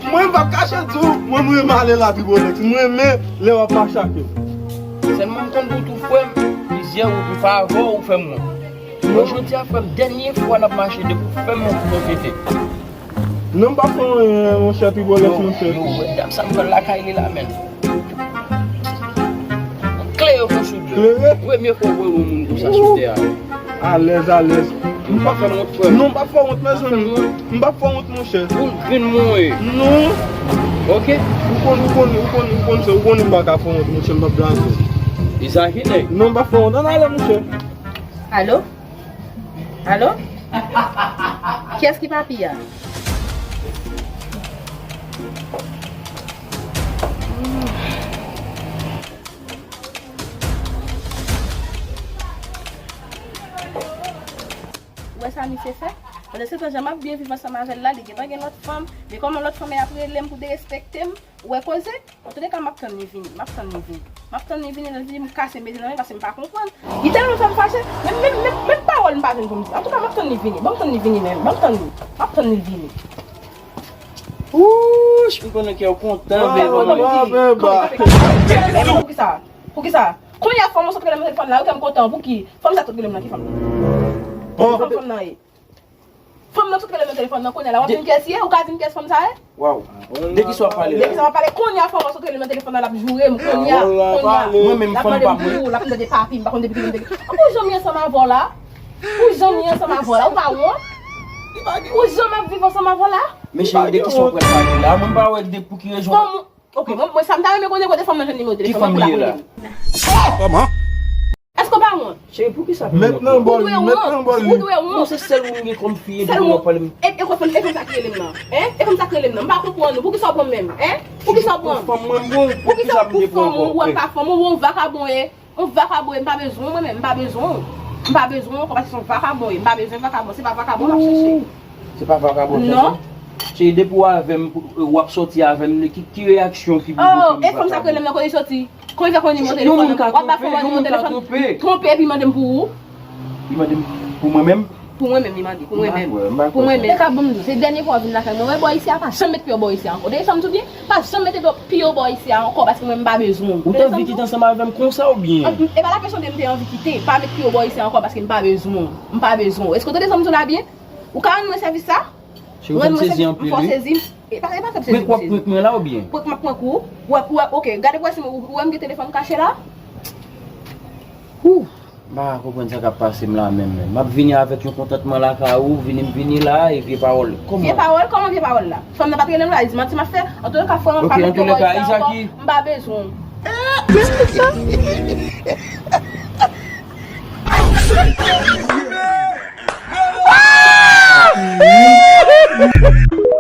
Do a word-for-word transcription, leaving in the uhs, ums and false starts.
Mwen, m p ap kache di w, mwen, m renmen ale la Tribolex. M renmen lè w ap mache ak yo. Sèlman m konn pou tou frè m, plizyè ou pou favè ou fè m wont. Mwen, jodi a, frè m, dènye fwa n ap mache depi w fè m wont pou mwen tete. Non, m p ap fè w anyen, monchè, Tribolex, monchè. Yo, yo, dam sa m pran lakay li la, menm. Klere kon soudyo. Klere? Premye fwa w wè yon moun konsa sou tè a. Alèz, alèz. M p ap fè wont, frè m. Non, m p ap fè wont, mezanmi. M p ap fè wont, monchè. Ou vin mwen. Non. Ok. Ou konn, ou konn, ou konn, ou konn sa, ou konnen m pa ka fè wont, monchè, m p ap blaze. E sa ki nèg. Non, m p ap fè wont, ann ale, monchè. Alo? Alo? Kiyès ki papi a? Ou wè sa misye fè? Pandan se tan, jan m ap byen viv ansanm avè l la, li gentan gen lòt fanm. Men kòman lòt fanm ap rele m pou derespekte m? Ou wè koze? Antouleka, m ap tann li vini. M ap tann li vini. M ap tann li vini, lè l vini, m kase, m mete nan men, paske m pa konprann. Li tèlman fè m fache, menm, menm, menm, menm pawòl m pa jwenn pou m di. Antouka, m ap tann li vini. Ban m tann li vini, menm. Ban m tann li. M ap tann li vini. Wouch, m konnen kè w kontan, bebe. Kontan pou ki? Kontan pou ki? Poukisa? Poukisa? Kounye a, fanm ou sot rele m nan telefòn la, wi, kè m kontan. Pou ki? Fanm sa sot rele m nan, ki fanm nan? Fanm, fanm nan ye. Fanm nan sot rele m nan telefòn nan kounye a la. W ap vin kiyès ye? Ou ka di m kiyès fanm sa ye? Waw. De kisa w ap pale la? De kisa w ap pale? Kounye a fanm nan sot rele m nan telefòn nan, l ap joure m kounye a, kounye a. Mwen menm fanm pa mwen. L ap mande m pou ou, l ap mande papi, m pa konn depi kilè m te gen. Pou jan m ye ansanm avè w la? Pou jan m ye ansanm avè w la? Ou pa wont? Pou jan m ap viv ansanm avè w la? Men cheri, de kisa w pral pale la? Mwen pa wè de pou ki rezon. Fanm, ok, mwen, mwen sa m ta renmen konnen kote fanm nan jwenn nimewo telefòn nan pou l ap rele m. Kòman? Èske w pa wont? Cheri, poukisa pou mèt nan bòl li, mèt nan bòl li. Ou dwe wont. Non, se sèl ou m gen kòm fi, epi pou w ap pale m. E, e, e fanm sa k rele m nan? Hein? E fanm sa k rele m nan? M pa konprann ou. Poukisa w pran m menm? Hein? Poukisa w pran m? Pou fanm mwen bon, poukisa m te pran ankò? Ou wè m pa fanm ou, ou yon vakabon ye. Yon vakabon ye, m pa bezwen w mwen menm, m pa bezwen w. M pa bezwen w ankò paske se yon vakabon ye. M pa bezwen vakabon, se pa vakabon m ap chèche. Se pa vakabon w ap chèche? Non. Cheri, depi w avè m, w ap sòti avè m, ki, ki reyaksyon ki pou fè m vakabon? Oh, e fanm sa k rele m nan kote l sòti? Kòman l fè konn nimewo telefòn nan? W ap ba fanm nan nimewo telefòn, twonpe epi mande m pou ou? Li mande m pou mwen menm? Pou mwen menm li mande, pou mwen menm. Pou mwen menm. Teka, ban m di w, se dènye fwa w vin lakay mwen. Wè bò isi a, pa janm met pye w bò isi a ankò. Tande sa m di w byen? Pa janm mete pye w bò isi a ankò paske mwen m pa bezwen w. Ou te anvi kite ansanm avè m konsa oubyen? E pa la kesyon de m te anvi kite. Pa met pye w bò isi a ankò paske m pa bezwen w. M pa bezwen w. Èske w tande sa m di w la byen? Ou ka rann mwen sèvis sa? Cheri, ou fè m sezi anpil, wi. Ou fè m sezi. E pa, e pa fè m sezi. Prank w ap prank mwen la oubyen? Prank m ap prank ou? Ou wè, ou wè, ok, gade pou wè si mwen, ou wè m gen telefòn kache la? Hou! M pa ka konprann sa k ap pase m la menm, menm. M ap vini avèk yon kontantman lakay ou, vini m vini la, e vye pawòl. Kòman? Vye pawòl? Kòman vye pawòl la? Fanm nan pa t rele m la, li di manti m ap fè. Antouka, frè m, pa met pye w bò isi a ankò. M pa bezwen w.